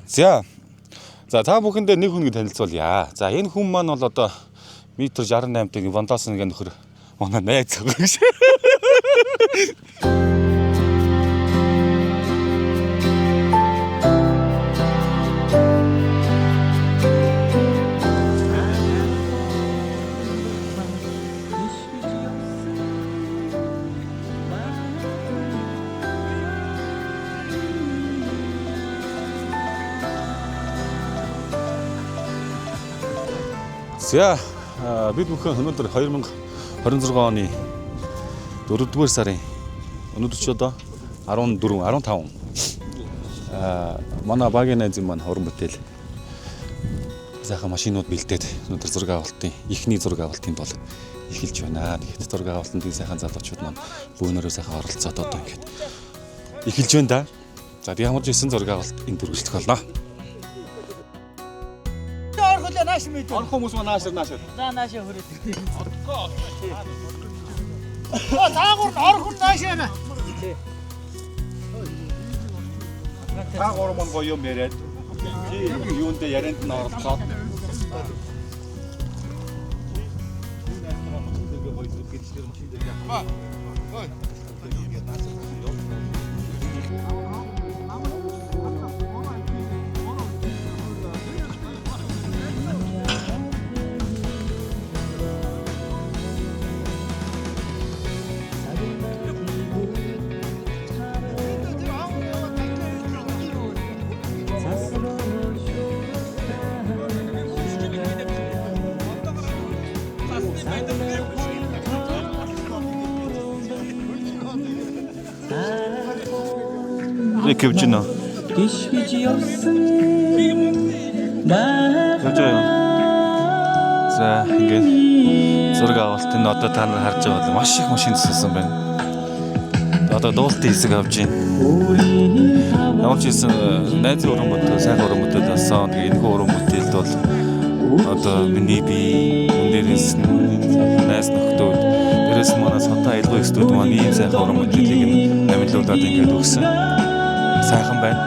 За. За та бүхэндээ нэг хүнийг танилцуулъя. За энэ хүн маань бол одоо метр 68 тэй Вандалсан гэх нөхөр манай найз зохион ш. За бид бүхэн өнөөдөр 2026 оны 4-р сарын өнөөдөр чи одоо 14 15 манай багийн найзын маань хорон бүтээл сайхан машинууд бэлдээд өнөөдөр зураг авалтын эхний зураг авалтын бол эхэлж байна. Тэгээд зураг авалтанд энэ сайхан залуучууд маань бөөнөрөө сайхан оролцоод одоо ингээд эхэлж байна да. За тэг ямар ч байсан зураг авалт энэ үргэлжлэх болно. Орхолоо нааш мэдээ. Орох хүмүүс маань наашир наашир. За наашаа хүрээд. Оо таагуур нь орхон нааш яана. Та гурван маань гоё юм яриад. Чи юунд ярианд нь оролцоод. Нэг хөвж гинэ. Гიშгэж явсан Явж байгаа юм. За ингээд зураг авалтын одоо та нар харж байгаа бол маш их машин төсөлсөн байна. Одоо дуултын хэсэг авч байна. Ямар ч хэлсэн найзын уран бүтээл, сайхан уран бүтээл болсон. Тэгээ энэхүү уран бүтээлд бол одоо миний бие, мөн дээрээс нь найз нөхдүүд, дээрээс нь манай содон аялгау студи маань ийм сайхан уран бүтээлийг нь амилуулад ингээд өгсөн. Сайхан байна.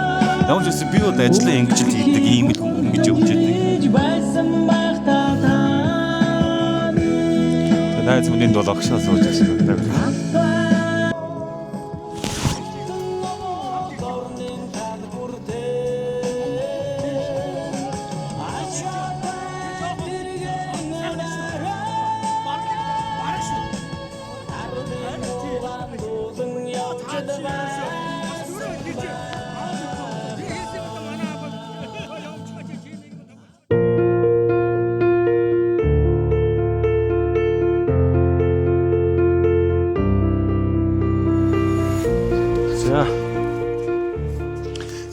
Ямар ч хэлсэн би бол ажлаа ингэж л хийдэг, ийм л хүн ингэж явж байдаг. байсан байх та Тэгээ найз хүнийг бол огшоо сууж байгаа шиг байна. За.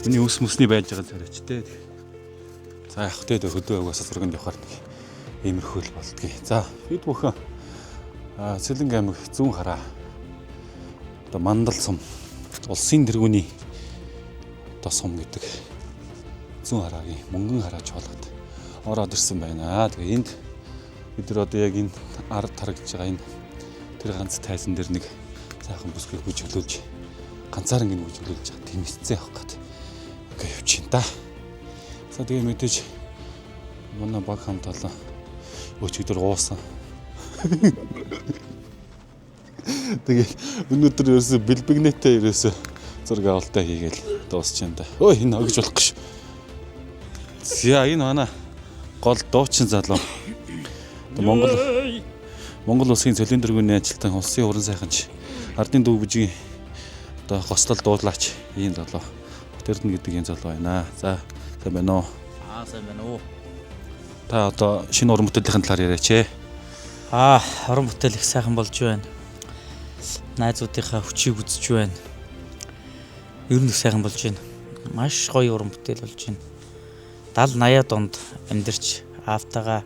Миний ус мөсний байж байгаа царайч те. За яг тэ хөдөө угаасаа зурганд явахаар нэг иймэрхүү л болдгийг. За бид бүхэн Цэлэнг аймаг зүүн хараа одоо Мандал сум улсын тэргүүний одоо сум гэдэг зүүн хараагийн мөнгөн хараа чуулгад ороод ирсэн байна. Тэгээ энд бид нар одоо яг энэ ард харагдж байгаа энэ тэр ганц тайзан дээр нэг сайхан бүсгийг бүжиглүүлж ганцаар ингэ бүжиглүүлж байгаа тийм эцээ явах гээд ингээ явчихин та. За тэгээ мэдээж манай баг хамт олон өчигдөр уусан. Тэгээ өнөөдөр ерөөсө бэлбэгнэтэй ерөөсө зураг авалтаа хийгээл дуусчихээн да. Ой энэ огж болохгүй ш. За энэ манай гол дуучин залуу. Одоо Монгол улсын цөлийн дөрвийн ажилтан улсын уран сайханч ардын дүү бүжгийн одоо гослол дуудлаач ийм залуу. Эрдэнэ гэдэг ийм залуу байна. За сайн байна уу? Аа сайн байна уу. Та одоо шинэ уран бүтээлийн талаар яриач ээ. Аа уран бүтээл их сайхан болж байна. Найзуудынхаа хүчийг үзэж байна. Ер нь их сайхан болж байна. Маш гоё уран бүтээл болж байна. 70 80-аад онд амьдарч аавтайгаа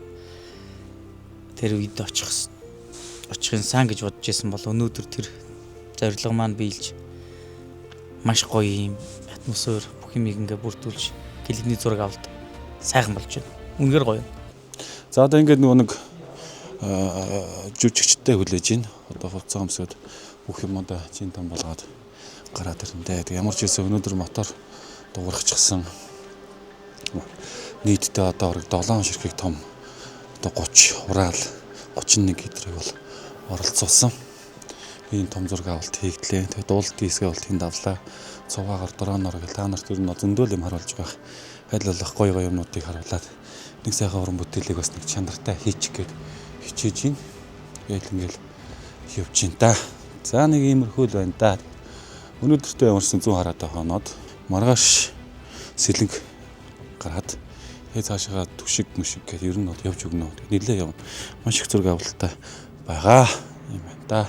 тэр үед очихын сан гэж бодож исэн бол өнөөдөр тэр зорилго маань биелж маш гоё юм атмосфер бүх юмыг ингээ бүрдүүлж клипний зураг авалт сайхан болж байна. Үнэхээр гоё. За одоо ингээд нөгөө нэг жүжигчтэй хүлээж байна. Одоо хувцас өмсөд бүх юм одоо чин там болгоод гараад ирэндээ. Тэг ямар ч байсан өнөөдөр мотор дуурахчихсан. Нийтдээ одоо бараг 7 ширхэг том одоо 30 ураал 31 гэдрийг бол оролцуулсан. Ийм том зураг авалт хийгдлээ. Тэгээд дуулалтын хэсгээ бол тэнд авлаа. Цугаагаар дроноор гэл та нарт ер нь зөндөл юм харуулж байгаа. Аль болох гоё гоё юмнуудыг харуулад нэг сайхан уран бүтээлийг бас нэг чанартай хийчих гээд хичээж байна. Тэгэл ингээл явж байна та. За нэг иймэрхүү л байна да. Өнөөдөртөө ямарсан зүүн хараатай хоноод маргааш сэлэнг гараад тэгээ цаашаа түшиг мүшиг гэх ер нь бол явж өгнө. Нилээ явна. Маш их зураг авалттай байгаа юм байна да.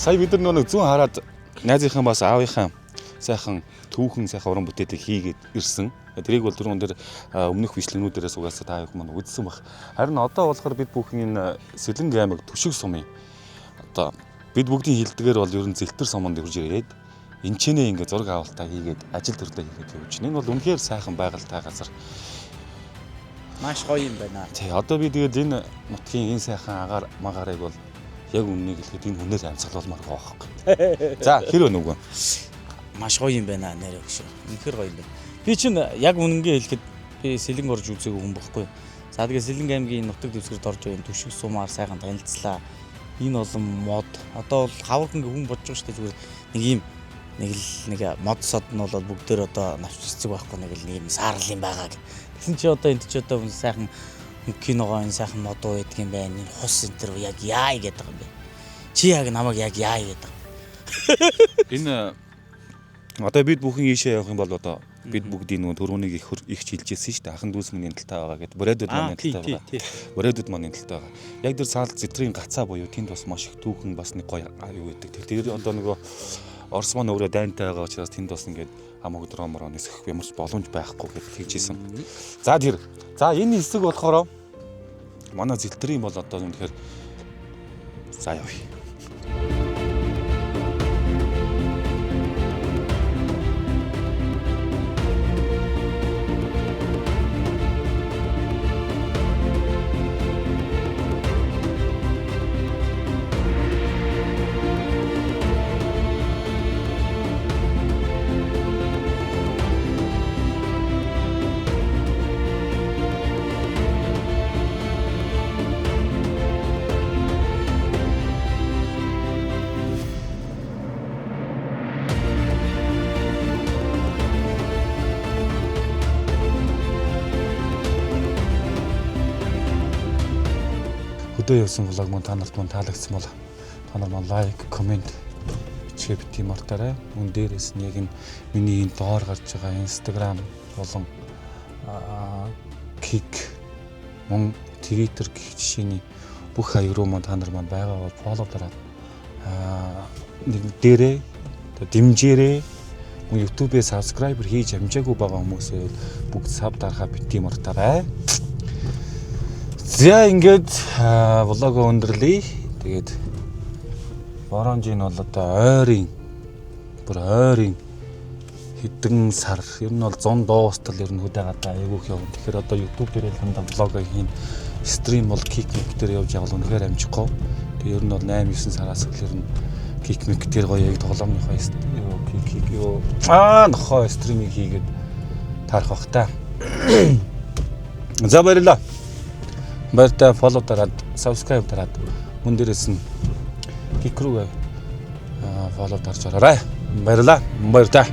Сая бид нар нэг зүүн хараад найзынхаа бас аавынхаа сайхан түүхэн сайхан уран бүтээлийг хийгээд ирсэн. Тэрийг бол түрүүн дээр өмнөх бичлэгнүүдээрээс угаасаа та бүхэн маань үзсэн баг. Харин одоо болохоор бид бүхэн энэ Сэлэнг аймаг Түшиг сумын одоо бид бүгдийн хилдгээр бол ер нь Зэлтэр суманд хүрж ирээд энэ ч нэ ингээ зураг авалтаа хийгээд ажил төрлөө хийгээд явж байна. Энэ бол үнэхээр сайхан байгальтай газар. Маш гоё юм байна. Тий, одоо би тэгээд энэ нутгийн энэ сайхан агаар магаарыг бол яг үннийг хэлэхэд энэ хүнээр амьсгалуулмаар байгаа байхгүй. За, хэр өнөг вэ? Маш гоё юм байна нэрээ өгшөө. Үнэхээр гоё юм байна. Би чинь яг үнэнгээ хэлэхэд би Сэлэнг орж үзээгүй хүн бохгүй. За тэгээ Сэлэнг аймгийн нутаг дэвсгэрт орж байгаа Түшиг сумаар сайхан танилцлаа. Энэ олон мод. Одоо бол хавархан хүн бодож байгаа шүү дээ зүгээр нэг ийм нэг л нэг мод сод нь бол бүгдээр одоо навч цэцэг байхгүй нэг л нэг юм саарл юм байгаа гэх. Тэгсэн чи одоо энд чи одоо сайхан киногоо энэ сайхан модуу байдаг юм байна. Энэ хус энэ төр яг яа гэдэг юм бэ? Чи яг намайг яг яа гэдэг. Энэ одоо бид бүхэн ийшээ явах юм бол одоо бид бүгдийн нөгөө төрөнийг их их чилжсэн шүү дээ. Ахан дүүс миний талтай байгаа гэд. Бүрээдүүд маань талтай байгаа. Бүрээдүүд маань талтай байгаа. Яг тэр цаал зэтрийн гацаа буюу тэнд бас маш их түүхэн бас нэг гоё юу байдаг. Тэр одоо нөгөө Орос маань өөрөө дайнтай байгаа учраас тэнд бас ингээд хамаагүй дрон мрон нисэх ямар ч боломж байхгүй гэж хэлжсэн. За тэр. За энэ хэсэг болохоор манай зэлтрийн бол одоо үнэхээр за явъя. Хөдөө явсан vlog маань та нарт маань таалагдсан бол та нар маань лайк, коммент бичгээ битгий мартаарай. Мөн дээрээс нь яг энэ миний энэ доор гарч байгаа Instagram болон Kick мөн Twitter гэх жишээний бүх хаяг руу маань та нар маань байгаа бол follow дараад нэг дээрээ дэмжээрэй. Мөн YouTube-ээ subscriber хийж амжаагүй байгаа хүмүүсээ бүгд sub дарахаа битгий мартаарай. За ингээд влогоо өндөрлөе. Тэгээд Боронжин бол одоо ойрын бүр ойрын хэдэн сар ер нь бол 100 дуустал ер нь хөдөө гадаа айгүйх явна. Тэгэхээр одоо YouTube дээр л хандаа влогоо хийн. Стрим бол Kick Mic дээр явж явал үнэхээр амжихгүй. Тэгээд ер нь бол 8 9 сараас л ер нь Kick Mic дээр гоё яг тоглоомныхоо юу Kick юу нохоо стримийг хийгээд таарах бах та. За баярлалаа. Баяртай follow дараад, subscribe дараад мөн дээрээс нь Kick рүүгээ follow дарж ороорой. Баярлалаа. Баяртай.